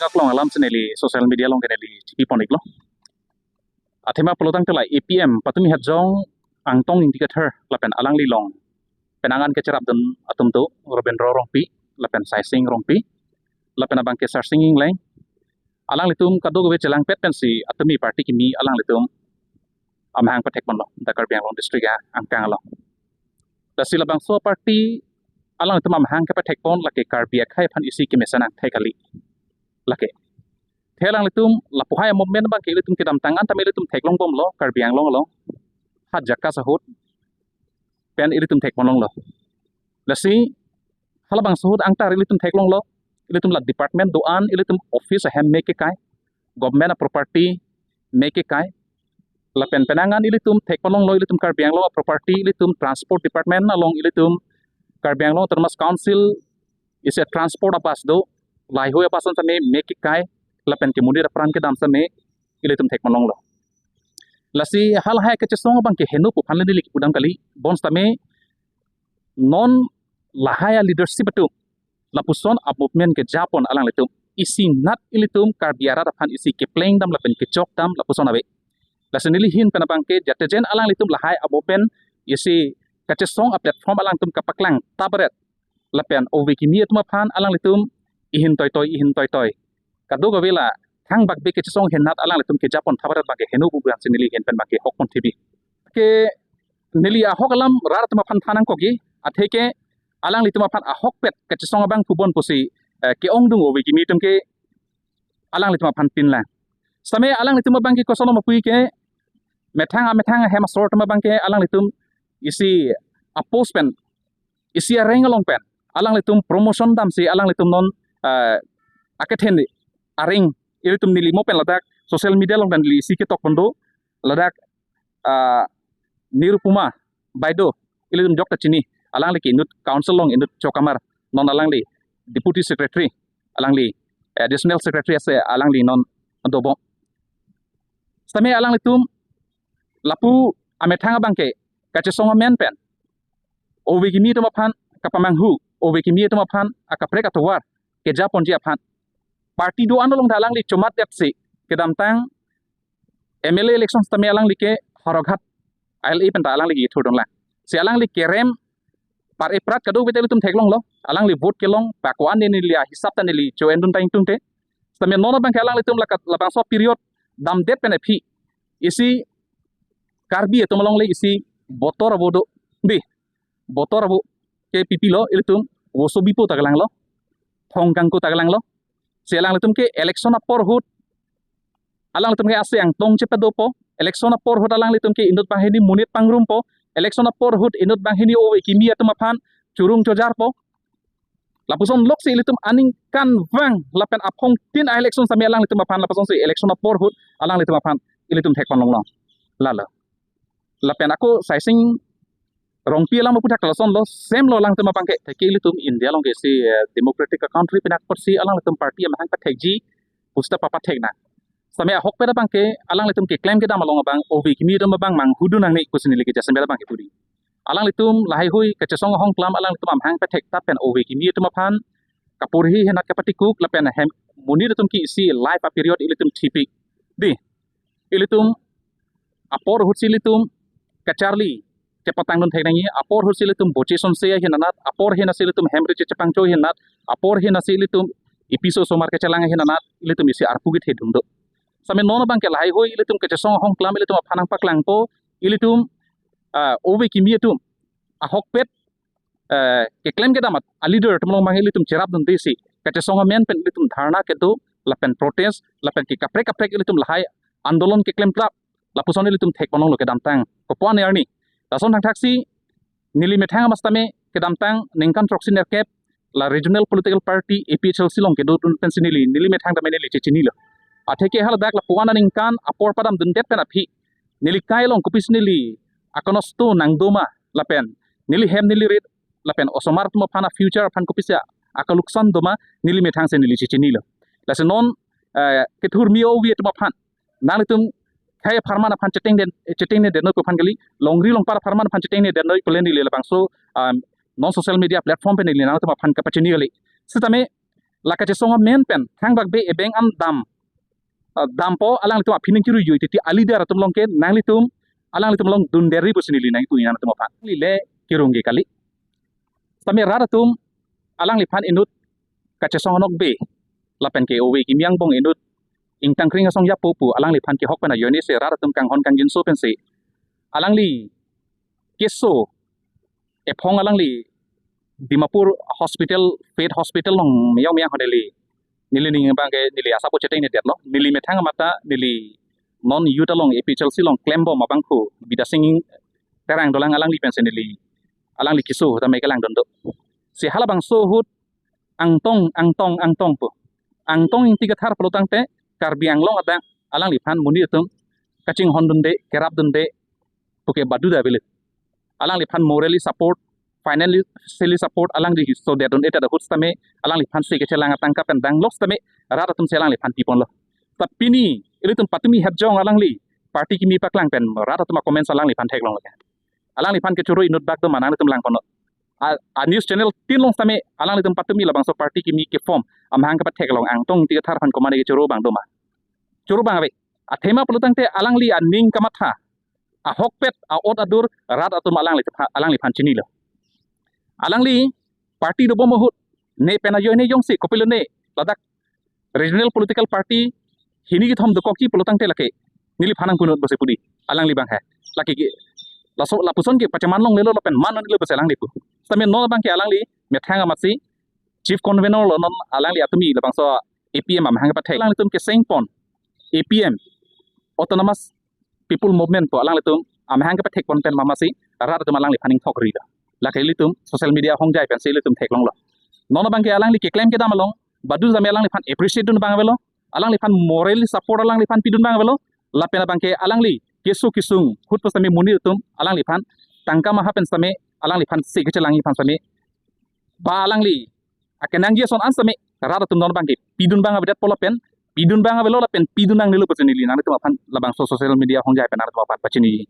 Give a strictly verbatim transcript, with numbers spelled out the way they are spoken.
Dak long alam si neli social media along ke neli chipi pon iklo. Athema pulotangte la A P M Patumi Hajong, Angtong Ingti Kathar lapen alangli along penangan kacharapdun atum do, Robindro Rongpi lapen Saising Rongpi lapen abangke Sarsing Engleng. Alanglitum kadokave chelangpet pensi Atumi party kimi alanglitum amahang pathek ponlo dak Karbi Anglong district angkang along. Lasi labangso party alanglitum amahang kepathek pon lake Karbi akhei aphan isi kemesen angthek kali. Lake the alanglitum lapu hai movement abangke ilitum kedamtang an tame ilitum theklong bomlo Karbi Anglong along. Ha JACAS ahut pen ilitum thek ponlonglo. Lasi halabangso ahut angtar ilitum theklonglo. Ilitum la department do-an, ilitum office ahem me kekai, government a property me kekai. Lapen penangan ilitum thek ponlonglo, ilitum Karbi Anglong a property, ilitum transport department along, ilitum Karbi Anglong Autonomous Council isi transport a bus do, laheihui a bus an tame me kekai, lapen kemonit apran kedam tame ilitum thek ponlonglo. Lasi halahai kachesong abangke heno pu aphan le neli kipudam kali, bonsitame non lahai a leadership atum lapuson a movement keja pon alanglitum isi nat ilitum Karbi arat aphan isi kepleng dam lapen kechok dam lapuson ave. Lasi neli ahin pen abangke jate jen alanglitum lahai a movement isi kachesong a platform alangtum kapaklang tabaret lapen ove kimi atum aphan alanglitum ihin toitoi, ihin toitoi, kadokave la thangbak be kachesong ahin nat alanglitum keja pon tabaret abangke heno pu abangsi neli ahin pen abangke hok pon thibi. Ke neli ahok alam rat atum aphan than nangkokji, atheke alanglitum aphan ahokpet kachesong abang pubon pusi, eh, ke-ongdung ove kimi atum ke alanglitum aphan pinlang. Sitame alanglitum abangke koson ma puke methang amethang ahem asor atum abangke alanglitum isi a post pen, isi a rank along pen alanglitum promotion damsi alanglitum non, eh, akethen a rank ilitum neli mo pen ladak social media along pen neli isi ketok pon do, ladak, ah, Nirupama Baideo, ilitum jokta chini, alangli ke inut council along inut chokamar, non alangli deputy secretary, alangli additional secretary ase, alangli non dobom. Sitame alanglitum lapu amethang abangke kachesong amen pen ove kimi atum aphan kapamanghu, ove kimi atum aphan akaprek atovar keja ponji aphan party do-an along ta alangli chomat detsi kedamtang M L A election tame alangli ke Howraghat L A pen ta alangli kethurdunlang. Si alangli kerem par-e prat kadokave ta ilitum theklonglo. Alangli vote kelong, pa ko-an neli ahisap ta neli cho-endun ta ingtungte. Sitame non abangke alanglitum lakat labangso period damdet pen aphi isi Karbi atum along le isi botor avo do. Dei, botor avo ke pipilo, ilitum voso bipo ta kelanglo, thong kangko ta kelanglo. Si alanglitum ke election apor ahut alanglitum ke ase angtong chepadopo. Election apor ahut alanglitum ke inut banghini monit pangrumpo. Election apor ahut inut banghini ove kimi atum aphan churung chojarpo. Lapuson loksi ilitum aningkanvang lapen aphongtin a election tame alanglitum aphan lapusonsi election apor ahut alanglitum aphan ilitum thek ponlonglo. Lalo. Lapen ako Saising Rongpi alam aputhak lasonlo, same lo alangtum abangke, atheke ilitum India along ke isi, eh, democratic country pen apotsi alanglitum party amahang pathekji pusita papathek nang. Sitame ahokpet abangke alanglitum keklem kedam along abang ove kimi atum abang manghudun nangne pusi neli ke jasemet abangke puri. Alanglitum laheihui kachesong ahong klam alanglitum amahang pathek tap pen ove kimi atum aphan kaporhi ahin nat kapatikuk lapen hem monit atum ke isi life a period ilitum thipi. Dei, ilitum apor ahutsi ilitum kacharli chepatangdun thek nangji, apor ahutsi ilitum boche sonse ahin anat, apor ahin asi ilitum hemri chepangcho ahin anat, apor ahin asi ilitum episo osomar kechelang ahin anat ilitum isi arpu kethedung do. Sitame non abangke laheihui ilitum kachesong ahong klam ilitum aphan nangpaklangpo, ilitum, ah, ove kimi atum ahokpet, eh, keklem kedam a leader atum along abang ilitum cherapdun detsi kachesong amen pen ilitum dharna kedo lapen protest lapen ke kaprek kaprek ilitum lahai andolon keklem klap lapuson ilitum thek ponlonglo kedamtang kopuan arni. Lason thangthaksi neli methang amas tame kedamtang ningkan throksi nerkep la regional political party A P H L C along kedodun pensi neli, neli methang tame neli chechinilo. Atheke haladak lapu-an aningkan apor padamdundet pen aphi neli kai along kopisi neli akonosto nangdoma lapen neli hem neli rit lapen osomar atum aphan a future aphan kopisi akaluksan doma neli methangsi neli chechinilo. Lasi non, eh, kethurmi ove atum aphan nanglitum khei apharman aphan cheteng den, cheteng ne dennoi pu aphan kali, longri longpar apharman aphan cheteng ne dennoi pu le neli labangso, um, non social media platform pen neli nanglitum aphan kapachini kali. Sitame la kachesong amen pen thangbak be ebeng an dam, ah, dampo, alanglitum aphi nangkerui jui titi a-leader atum along ke nanglitum alanglitum along dunderji pusi neli nangkipu nangtum aphan. Neli le kerung ke kali. Sitame rat atum alangliphan inut kachesong anok be lapen ke ove kimi angbong inut ingtangkring asong japo pu alangliphan kehok pen ajoine si rat atum kanghon kangjinso pensi alangli keso ephong alangli Dimapur Hospital, Faith Hospital along miyong miyong ho neli, neli ning abang ke neli asap chetengdetlo. Neli methang amat ta neli non youth along A P H L C along klembom abangphu Bidya Sing Terang dolang alangli pensi neli alangli keso ahut ta me kelangdun do. Si halabangso ahut Angtong, Angtong, Angtong pu. Angtong Ingti Kathar pulotangte Karbi Anglong adak alangliphan monit atum kachinghondunde, kerapdunde puke baduda avelo. Alangliphan morally support, financially support alangli sodetdun-et ahut sitame alangliphan si kechelang atangka pen danglok sitame rat atum si alangliphan piponlo. Ta pini ilitum patumi hajong alangli party kimi paklang pen rat atum a-comments alangliphan theklong lake. Alangliphan kechoro inut bak do ma nanglitum langponlo. A, a-news channel tin along sitame alanglitum patumi labangso party kimi ke-form amahang kapathek along Angtong Ingti Kathar aphan komatne kechoro abang do ma? Choro abang ave. Athema pulotangte alangli aning kamatha, ahokpet, a-ot adur rat atum alangli, alangliphan chinilo. Alangli party dobom ahut ne pen ajoine jongsi kopilo ne ladak regional political party hini kethom dokokji pulotangte lake neliphan nangkunut pusi pu dei alangli abang he. Lake ke laso lapuson ke pacheman longlelo lapen man longlelo pusi alangli pu. Sitame non abang ke alangli methang amatsi chief convener lo, non alangli atumi labangso A P M amahang pathek. Alanglitum kesengpon A P M, Autonomous People Movement pu alanglitum amahang kepathekpon pen mamatsi rat atum alangliphan ingthok rilo. Lake ilitum social media ahongjai pensi ilitum theklonglo. Non abang ke alangli keklem kedam along badu sitame alangliphan appreciate dun abang avelo, alangliphan morally support alangliphan pidun abang avelo. Lapen abang ke alangli keso kesung ahut pu sitame monit atum alangliphan tangka maha pen sitame alangliphan si kechelangji aphan sitame ba alangli akenangji ason an sitame rat atum non abang ke pidun abang avedetpo lapen pidun abang avelo lapen pidun nangnelo pusi neli nanglitum aphan labangso social media ahongjai pen nanglitum aphan pachini.